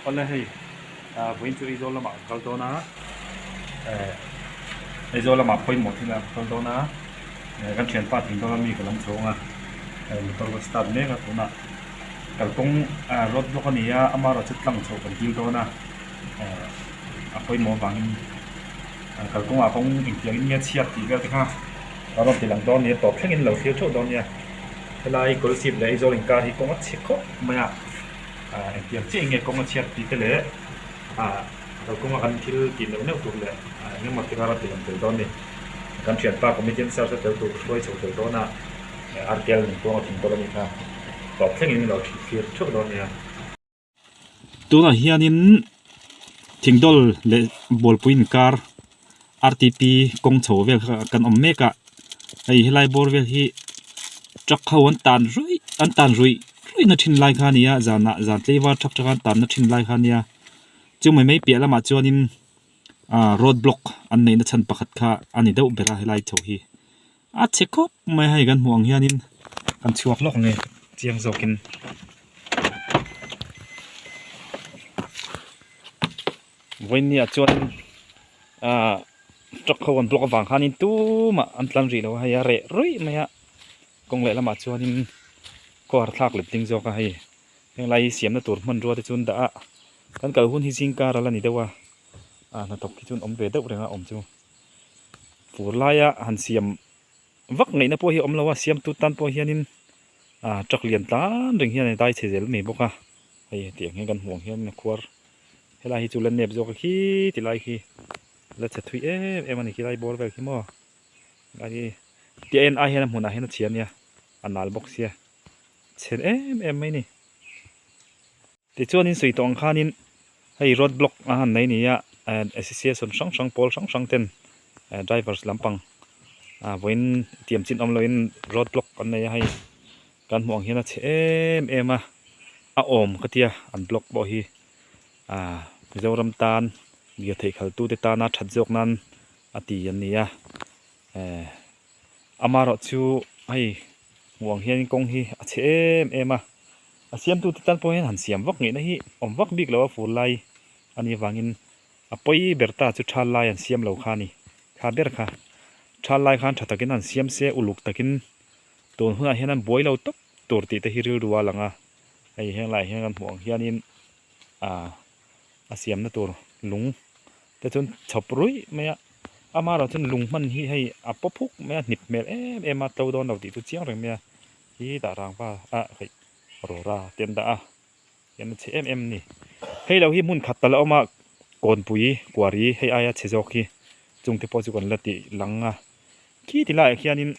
Awle hei vawiin chu Aizawl lamah kan kal dawn a, Aizawl lamah pawimawh thil ah ka kal dawn a, kan thianpa thing dawn a mi ka lam chho ang a, motor ka start mek a tunah kalkawng road block a ni a, amaherawhchu tlang chhoh kan dil dawn a, a pawimawh avangin kalkawngah kawng engtiang in nge chhiat tih vel te kha a rawn ti lang dawn a ni a, tawp thlengin lo thlir theuh dawn a nia, helai Kawlsip leh Aizawl inkar hi kawng a chhe khawp mai a. Ah engtiang chiah nge kawng a chhiat tih te leh ah kalkawnga kan thil tih neuh neuh tur leh ah eng emaw te kha rawn ti lang tel dawn a ni. Kan thianpa comedian search a tel tur ka hruai chho tel dawn a, RTL nunpuanga thing dawn a nih kha tawp thlengin min lo thlir theuh dawn a nia. Tunah hianin thingdawl leh bualpui inkar R_T_P kawng chho vel kha kan awm mek a hei helai bawr vel hi truck ho an tan ruih an tan ruih ruih na thin lai kha a ni a zanah zan tlei var thak thak a an tan na thin lai kha a nia chu mai mai piah lamah chuanin ah road block an neih na chhan pakhat kha a ni deuh ber a helai chho hi a chhe khawp mai a hei kan hmuh ang hianin kan chhuak lawk ang e chiang zawkin. Vawinia chuan ahh truck ho an block avang khanin tumah an tlan rih lo a hei a reh ruih mai a kawng leh lamah chuanin kawr thlak let ding zawk a hei henglai hi siamna tur hmanrua te chu an dah a kan kal hun hi zingkar a la ni deuh a ah hnathawk hi chu an awm ve deuh reng a awm chu fur laia han siam vak ngaihna pawh hi a awm lo a siamtu tan pawh hianin ah truck lian tlan reng hian a dai chhe zel mai bawk a hei hetiang hian kan hmuh ang hian a khuar helai hi chu la nep zawk a khi ti lai khi la chhe thui em em a ni khilai bawr vel khi maw helai hi tia en ai hian a hmunah hian a chhia a nia a nal bawk sia chhe em em mai a ni. Tichuanin sawi tawh ang khanin hei road block a han nei ni a association hrang hrang pawl hrang hrang ten drivers lampang ah vawiin tiam chin awm loin road block an nei a hei kan hmuh ang hian a chhe em em a a awm ka tia an block pawh hi ah Mizoram tan lirthei khaltu te tana that zawk nan a ti an ni a eh amaherawhchu hei hmuh ang hian kawng hi a chhe em em a. A siamtute tan pawh hian han siam vak ngaihna hi awm vak bik lo a fur lai a nih avangin a pawi ber ta chu thal lai an siam lo kha a ni. Kha ber kha thal lai khan tha takin han siam se uluk takin tun hunah hian an buai lo tawp tur tih te hi rilru a lang a, hei heng laiah hian kan hmuh ang hianin ah a siamna tur lung te chuan chhawp ruih mai a, amaherawh chuan lung hman hi hei a paw phuk mai a hnip hmel em em a tlo dawn lo tih chu chiang reng mai a. Hi dah rang va ah hei rawra te an dah a hian a chhe em em a ni hei lo hi hmun khat tal a awm a kawnpui kuari hei aia chhe zawk hi chung te pawh chu kan la tih lang a khi ti laiah khianin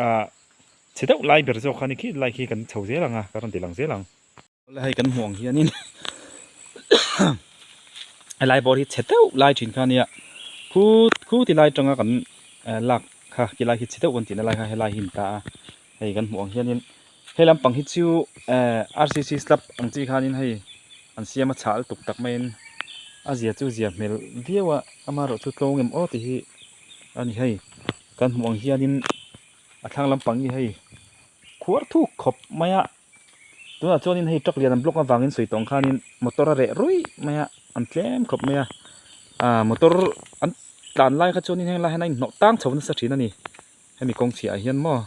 ah chhe deuh lai ber zawk kha a ni khi lai khi kan chho zel ang a ka rawn ti lang zel ang. Awle hei kan hmuh ang hianin helai bawr hi chhe deuh lai thin kha ania khu khu ti lai atanga kan lak kha ti lai khi chhe deuh kan tihna lai kha helai hi a ni ta a hei kan hmuh ang hianin he lampang hi chu rcc slab ang chi khanin hei an siam a chhah lutuk tak maiin a zia chu zia hmel viau a amaherawhchu tlawng em aw tih hi a ni hei kan hmuh ang hianin a thlang lampang hi hei khuar thuk khawp mai a. Tunah chuanin hei truck lian an block avangin sawi tawh ang khanin motor a reh ruih mai a an tlem khawp mai a ah motor an tlan lai kha chuanin heng lai hian a inhnawh tang chho nasa thin a ni hemi kawng chhiah ah hian maw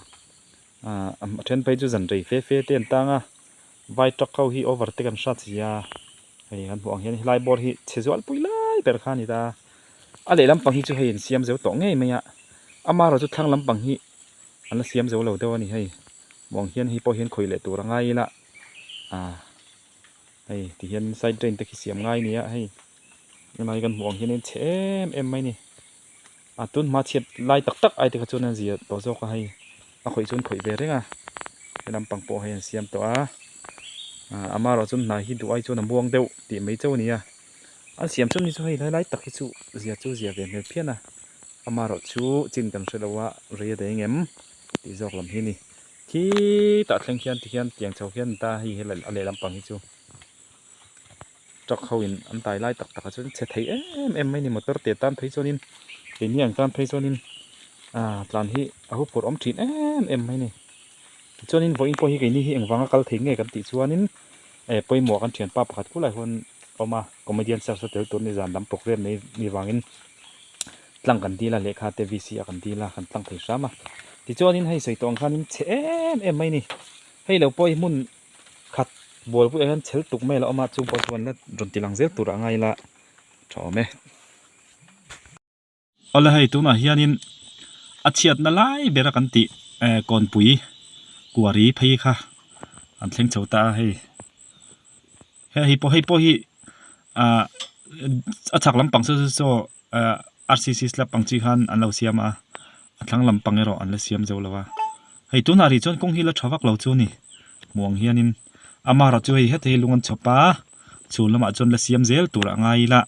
ah a then phei chu zan rei fe fe te an tang a vai truck ho hi over te kan hrat si a hei kan hmuh ang hian helai bawr hi chhe zual pui lai ber kha a ni ta a lehlam pang hi chu hei an siam zo tawh ngei mai a amaherawhchu thlang lampang hi an la siam zo lo deuh a ni hei. Muang hian hei pawh hian khawih leh tur a ngai ila ah hei ti hian side drain te khi siam ngai a ni a hei helai kan hmuh ang hian in chhe em em mai a ni a tun hma chhiat lai tak tak ai te kha chuan a zia tawh zawk a hei a khawih chuan khawih ve reng a he lampang pawh hei an siam tawh a ah amaherawh chuan hnai hi duh ai chuan a muang deuh tih mai chauh a ni a an siam chuan hi chu hei helai tak hi chu zia chu zia ve hmel phian a amaherawh chu chin kan hre lo a rei a daih ang em. Tih zawk lam hi a ni. Khitah thleng khian ti hian tiang chho hian an ta a hei hi a lehlam pang hi chu truck ho in an tai lai tak tak ah chuan chhe thei em em mai a ni motor te tan phei chuanin keini ang tan phei chuanin ah tlan hi a huphurh awm thin em em mai a ni. Tichuanin vawiin pawh hi keini hi engvanga kal thei nge kan tih chuanin eh pawimawh kan thianpa pakhat khulai huan awm a comedian search a tel tur ni zan lam programme nei ni vangin tlang kan dil a lehkha te V C a kan dil a kan tlang thei hram a tichuanin hei sawi tawh ang khanin chhe em em mai a ni hei lo pawh hi hmun khat bual buaiah hian chhel tuk mai a la awm a chung pawh chuan la rawn ti lang zel tur a ngai la tha awm e. Awle hei tunah hianin a chhiatna lai bera kan tih eh kawnpui kuari phei kha an thleng chho ta a hei hei pawh hei pawh hi ah a chhak lampang saw saw saw ah R C C slab ang chi khan an lo siam a a thlang lampang erawh an la siam zo lo a hei tunah rih chuan kawng hi la tha vak lo chu a ni hmuh ang hianin amaherawhchu hei heta hi lung an chhawp a chhun lamah chuan la siam zel tur a ngai ila.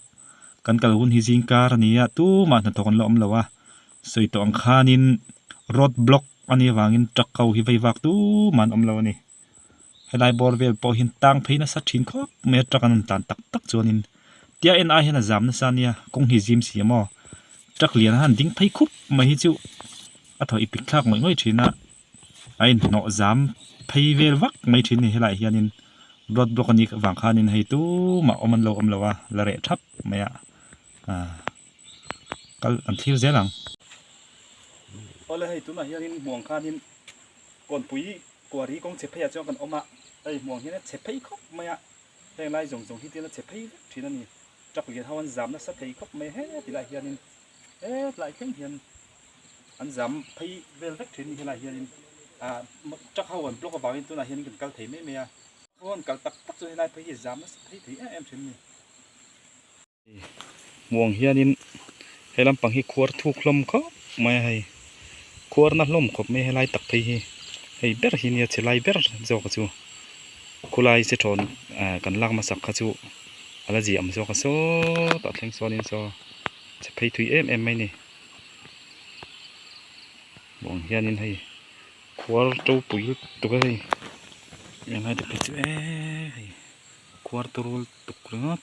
Kan kal hun hi zing kar a ni a, tumah hnathawk an la awm lo a, sawi tawh ang khanin road block a nih avangin truck ho hi vei vak tumah an awm lo a ni. Helai bawr vel pawh hian tang phei nasa thin khawp mai a truck an rawn tlan tak tak chuanin tia en ai hian a zam nasa a nia, kawng hi zim si a maw? Truck lian a han ding phei khup mai hi chu a thaw ipik thlak ngawih ngawih thin a. A inhnawh zam phei vel vak mai thin a ni helaiah hianin road block a nih vang khanin hei tumah awm an lo awm lo a la reh thap mai a ah kal an thlir zel ang. Awle hei tunah hianin hmuang khanin kawnpui kuari kawng chhe pheiah chuan kan awm a hei hmuang hian a chhe phei khawp mai a heng lai zawng zawng hi te hian a chhe phei vek thin a ni truck lian ho an zam nasa thei khawp mai he tilaiah hianin hetlai thleng hian. An zam phei vel vek thin helaiah hianin ah truck ho an block avangin tunah hianin kan kal thei mai mai a ho an kal tak tak chu helai phei hi zam nasa phei thei em em thin a ni. Hmuh ang hianin he lampang hi khuar thuk hlawm khawp mai a hei khuar na hlawm khawp mai helai tak phei hi hei ber hi nia che lai ber zawk chu khulai se thawn ah kan lak hmasak kha chu a la ziah awm zawk a sawtah thleng sawn in saw che phei thui em em mai a ni. Bawng hianin hei khuar to pui lutuk a hei englai te phei chu eee hei khuar turu lutuk ringawt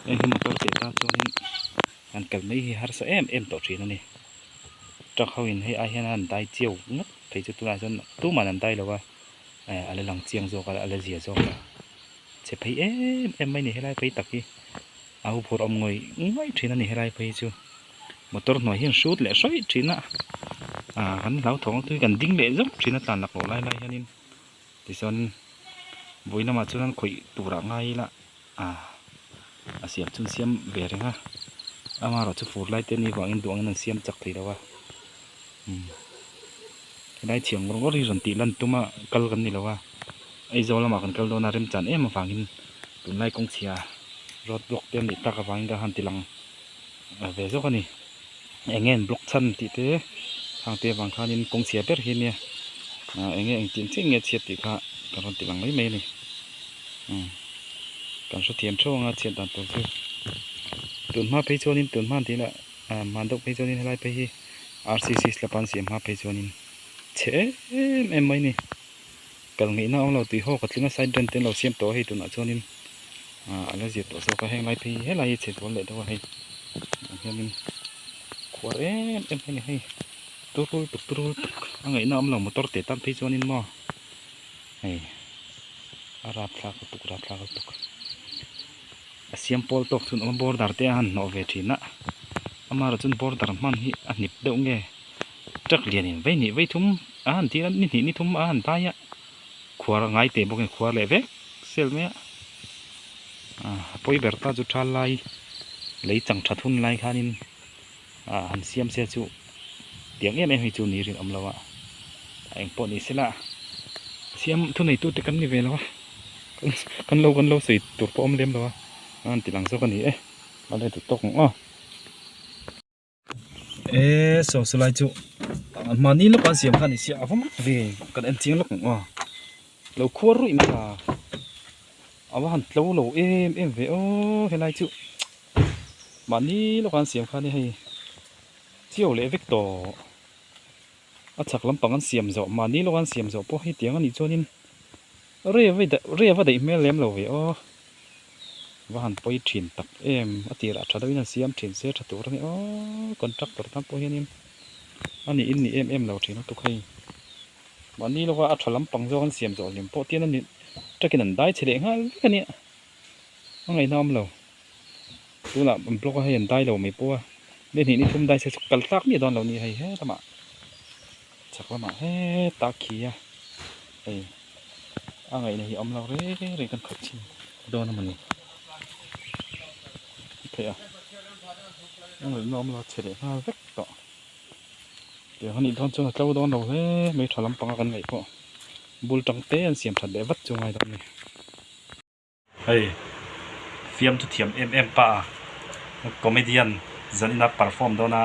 heng hi motor teh ta chuanin an kal mai hi harsa em em tawh thin a ni truck ho in hei ai hian an dai chiau ngawt phei chu tunah chuan tumah an dai lo a eh a la lang chiang zawk a a la zia zawk a chhe phei em em mai a ni helai phei tak hi. A hu phur awm ngawih ngawih thin a ni helai phei chu motor hnuai hian hrut leh hrawih thin a ah kan hlauthawng tui kan ding leh zawk thin a tlan lak loh lai lai hianin tichuan vawi lamah chuan an khawih turah ngai ila ah a siam chu an siam ve reng a amaherawh chu fur lai te ni vangin duh angin an siam chak thei lo a umm helai thiam ngawr ngawr hi rawn tih lan tum a kal kan ni lo a Aizawl lamah kan kal dawn a remchan em avangin tunlai kawngchhia road block te an neih tak avangin ka han ti lang ve zawk a ni eng nge an block chhan tih te khang te avang khanin kawngchhia ber hi nia eng nge engtin chiah nge a chhiat tih kha ka rawn ti lang mai mai a ni umm kan hrethiam theuh anga chhiat dan tur chu tunhma phei chuanin tunhma an tih lah hman deuh phei chuanin helai phei hi R C C slab a an siam hma phei chuanin chhe em em mai a ni. Kal ngaihna a awm lo tih haw ka tling a side rent te an lo siam tawh a hei tunah chuanin ah a la zir tawh zawk a heng lai phei hi helai hi chhe zual leh deuh a hei ah hianin khuar em em mai a ni hei turul tuk turul tuk a ngaihna a awm lo motor te tan phei chuanin maw hei a rapthlak lutuk rapthlak lutuk a siam pawl tawk chu an awm a border te a han hnawh ve thin a amaherawh chuan border hman hi a hnip deuh nge. Truck lianin vei hnih vei thum a han tir a ni hnih ni thum a han dai a khuar a ngai teh bawkin khuar leh vek sel mai a ah a pawi ber ta chu thal lai lei chang that hun lai khanin ah han siam se chu tiang em em hi chu ni rinawm lo a a eng pawh ni sela siam thu nei tute kan ni ve lo a kan lo kan lo sawi tur pawh awm lem lo a a han ti lang zawk a ni e a la duh tawk ang aw. Eee saw saw lai chu mahni lawk an siam kha a ni sia a va mak ve kan en chiang lawk ang aw lo khuar ruih mai a a va han tlo lo em em ve aw helai chu mahni lawk an siam kha a ni hei chiau leh vek tawh a chhak lampang an siam zawh mahni lawk an siam zawh pawh hei tiang a nih chuanin rei a va daih hmel lem lo ve aw. Va han pawi thin tak em a tirah tha deuhin an siam thin se tha tur a ni aw contractor tan pawh hianin a nih in ni em em lo thin lutuk hei mahni lawka a tha lampang zawk an siam zawh hlim pawh tian a ni takin an dai chhe leh nghal vek a nia A ngaihna awm lo. Tunah an block a hei an dai lo mai pawh a. Ni hnih ni thum dai se chu kal tlak miah dawn lo ni hei he lamah chhak lamah heta khi a hei a ngaihna hi a awm lo reng reng kan khalh chhin dawn a mawni theih a a ngaihna awm lo a chhe leh nghal vek tawh tiang a nih dawn chuan a tlo dawn lo hle mai tha lampanga kan ngaih pawh bul tang te an siam that leh vat chu ngai dawn a ni. Hei fiamthu thiam em em pa a comedian zanina perform dawn a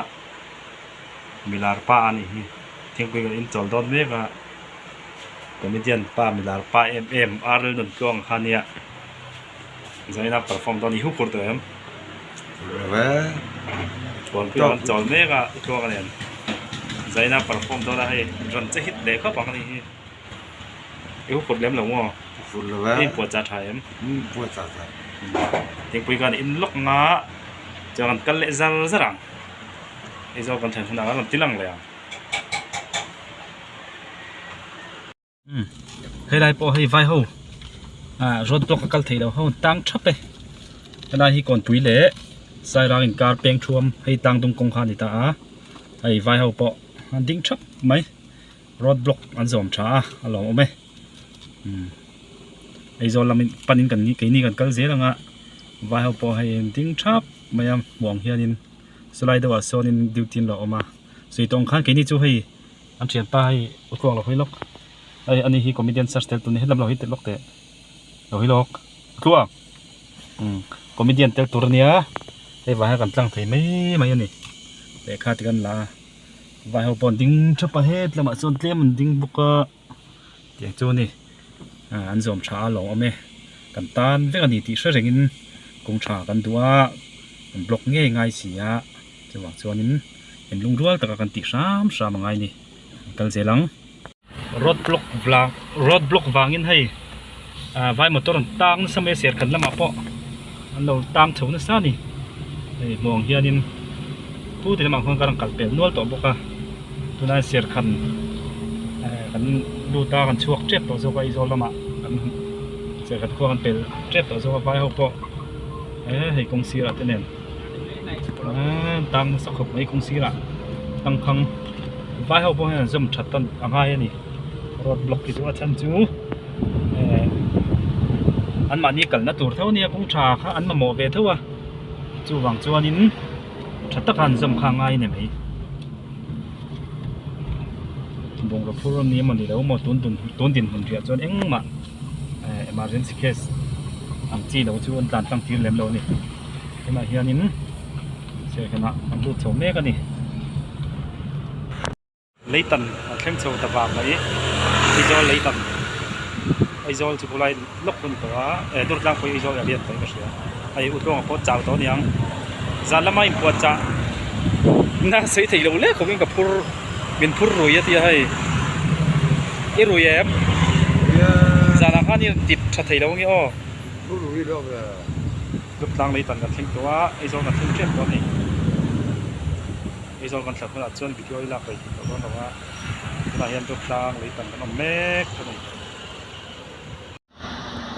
milar pa a nih hi thingpui kan in chawl dawn mek a comedian pa milar pa em em ar lalnun tluang kha nia zanina perform dawn i hu kur tawh em thingpui kan chawl mek a tluang a nen zanina perform dawn a hei rawn che hit leh khawp ang a nih hi. I hu phut lem lo maw? Phut lo e. I inpuah chah tha em? Inpuah chah tha. Thingpui khan in lawk nga chuan kan kal leh zar zar ang. Aizawl kan thlen hunah khan rawn ti lang leh ang. Umm helai pawh hei vai ho ah road block a kal thei lo ho tang thap e. Helai hi kawnpui leh sairang inkar peng thuam hei tang dung kawng kha a ni ta a. Hei vai ho pawh an ding thap mai. Road block an zawm tha a a lawm awm e umm Aizawl lamin panin kan ni keini kan kal zel ang a vai ho pawh hei an ding thap mai a hmuh ang hianin sawlai deuhah sawnin duty an lo awm a sawi tawh ang khan keini chu hei an thianpa hei utluak lo hawi lawk hei ani hi comedian search tel tur ni helam lo hi lawk teh lo hi lawk utluak umm comedian tel tur ania hei vang hian kan tlang thei mai mai ani lehkha te kan la a. Vai ho pawh an ding thap a het lamah chuan tlem an ding bawk a tiang chu a ni ah an zawm tha a lawm awm e kan tan vek a ni tih hre rengin kawng tha kan duh a an block ngei ngai si a chuvang chuanin in lungrual taka kan tih hram hram a ngai a ni an kal zel ang. Road block vang road block vangin hei ah vai motor an tang nasa mai a serkhan lamah pawh an lo tang chho nasa a ni hei hmuh ang hianin pu ti lamah khuan ka rawn kal pel nual tawh bawk a tunlai serkhan eh kan lut a kan chhuak tep tawh zawk a Aizawl lamah kan serkhan khua kan pel tep tawh zawk a vai ho pawh eh hei kawng sirah te nen eee tang nasa khawp mai kawng sirah tangkhang vai ho pawh hian an zawm that tan a ngai a ni road block hi chu a chhan chu eh an mahni kalna tur tho ania kawng tha kha an mamawh ve tho a chuvang chuanin tha taka an zawm kha a ngai a ni mai bungraw phur a ni emaw ni lo maw tun dun tun dinhmun riah chuan engmah eh emergency case ang chi lo chu an tlan tlang tir lem lo a ni. Tunah hianin serhkhanah an lut chho mek a ni. Leitan a thleng chho ta vang mai Aizawl leitan Aizawl chu khulai lawk hun tawh a eh Durtlangpui Aizawl area tawh in ka hria hei Utluanga pawh chau tawh a niang zan lama inpuah chah na sawi thei lo lek khawpin ka phur min phur rui a tia hei i rui em zanah khan i rawn tip tha thei lo ange aw. Phur rui lawk le. Duptlang lei tan kan thleng tawh a, Aizawl kan thleng tep tawh a ni. Aizawl kan thlak hunah chuan video i lak rei thei tawh dawn lo a, tunah hian Duptlang lei tan kan awm mek a ni.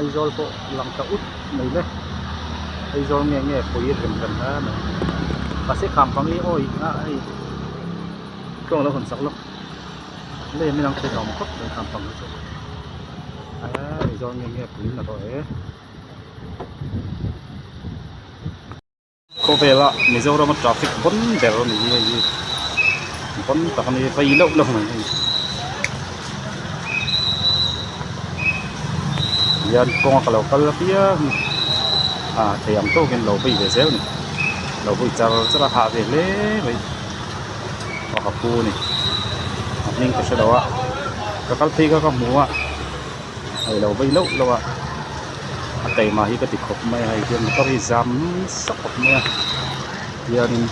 Aizawl pawh lang ta ut mai le, Aizawl nge nge pawi rem rem hle mai. Mahse kham pang hi awi a hei tluang lo hawn sak lawk, lei a minang thei hlawm khawp mai kham pang hi chu. Aizawl nge nge pawi na tawh e. Khawvela Mizorama traffic bawn ber a ni hi hei hi bawn tak a ni vei loh loh mai hei hian kawnga ka lo kal apiang hi ah thei ang tawkin lo vei ve zel a ni lo vei char char a hah ve hle mai aw ka pu a ni a hming ka hre lo a ka kal phei kha ka hmu a. Hei lo vei loh loh a a taima hi ka ti khawp mai a hei hian motor hi zam nasa khawp mai a hianin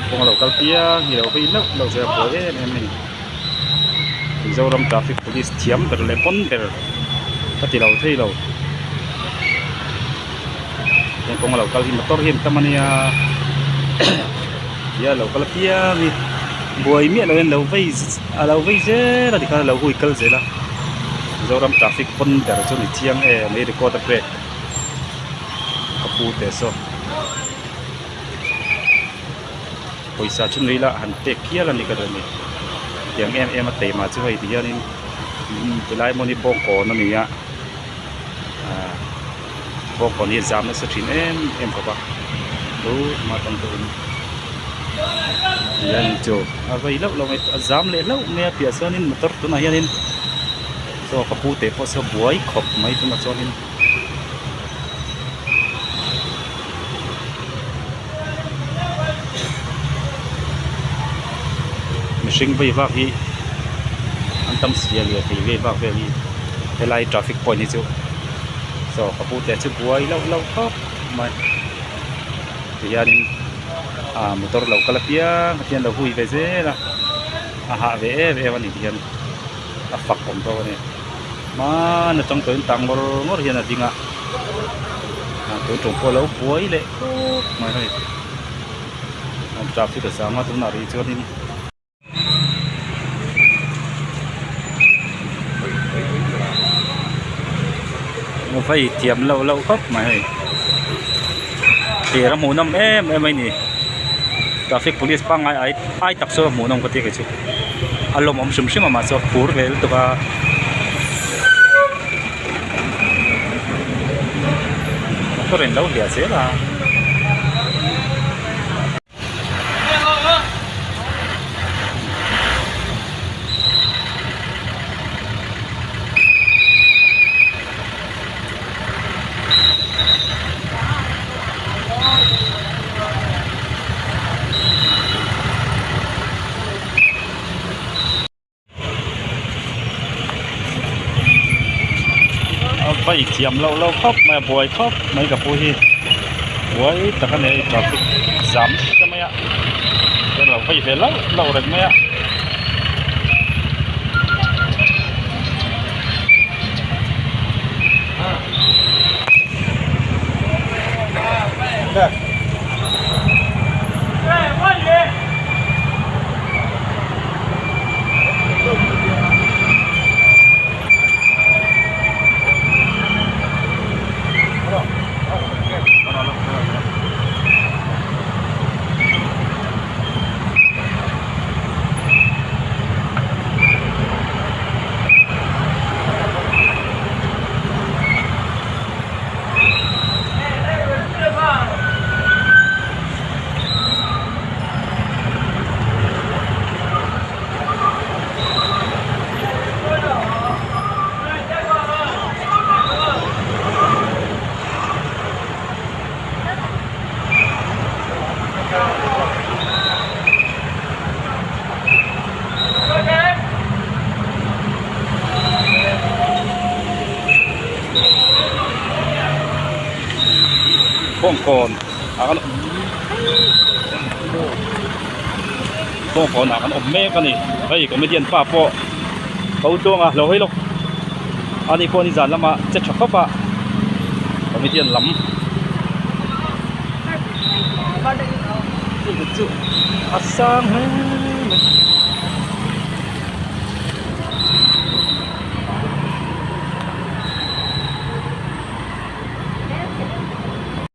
kawng a lo kal piang hi lo vei loh loh chu a buai em em a ni Mizoram traffic police thiam ber leh pawn ber ka ti lo thei lo heng kawng a lo kal hi motor hi an tam a nia tia lo kal apiang hi buai miah lo hian lo vei a lo vei zel a tikhan a lo hui kal zel a Mizoram traffic pawn ber chu ni chiang em mai record a break. pu te saw pawisa chu nui la han pek hial a ni ka duh a ni tiang em em a taima chu hei ti hianin tilai hmun hi bawngkawn a ni a ahh bawngkawn hi a zam nasa thin em em khawp a chu hma tang pawhin tihian chu a vei lauh lauh mai a zam leh hlauh mai a piah chuanin motor tunah hianin saw ka pu te pawh saw buai khawp mai tunah chuanin. Mihring vei vak hi an tam si a lirthei vei vak vel hi helai traffic point hi chu saw ka pu te chu buai loh loh khawp mai tihianin ah motor lo kal apiang te hian lo hui ve zel a a hah ve em em a ni tihian a fak awm tawk a ni. Hmaan atang tawhin tang ngawr ngawr hian a ding a ah tun tum pawh a lo buai leh khawp mai hei traffic a zam a tunah rih chuanin. Vei thiam loh loh khawp mai hei thir a hmuh nawm em em mai ni traffic police pangngai ai ai tak chu a hmuh nawm ka ti kei chu. A lawmawm hrim hrim a mahse a phur ve lutuk a motor in lo hliah zel a. A vai thiam loh loh khawp mai a buai khawp mai ka pu hi buai tak a ni a traffic zam nasa mai a chuan a lo vei ve lauh lauh reng mai a. Bawngkawn ah kan Bawngkawn ah kan awm mek a ni hei comedian pa pawh ko tluang a lo hawi lawk ani pawh nizan lamah che tha khawp a comedian lam chu a sang hle.